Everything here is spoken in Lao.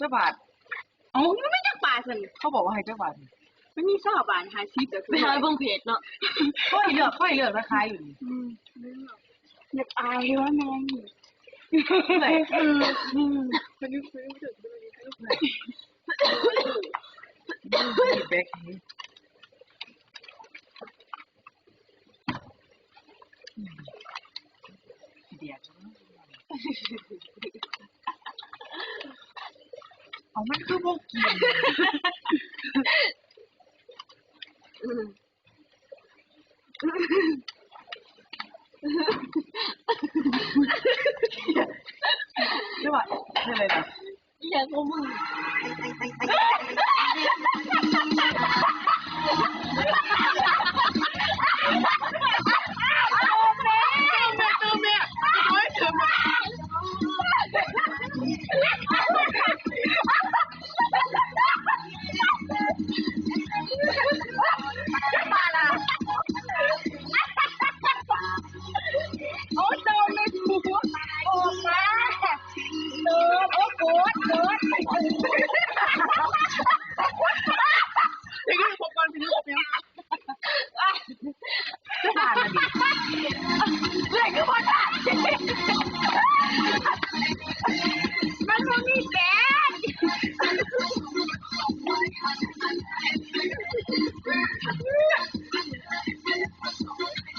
ຈັກບາດ? ເອົ້າ ມັນມີຈັກບາດຊັ້ນ? ເຂົາບອກວ່າໃຫ້ຈັກບາດ? ມັນມີຊາວບາດ ຫ້າສິບ ແລ້ວ ໄປຫາເບິ່ງເພຈເນາະ. ຂ້ອຍເລືອກ ຂ້ອຍເລືອກລາຄາຢູ່ນີ້. ອືມ ຢາກອາຍວ່າແມ່ນນີ້. ເອີ ອືມ ອືມ ມັນຢູ່ ມັນຢູ່ ເອົາ ມັນຄືບໍ່ກິນ? ອືມ ເຮັດຫຍັງຂອງມຶງ?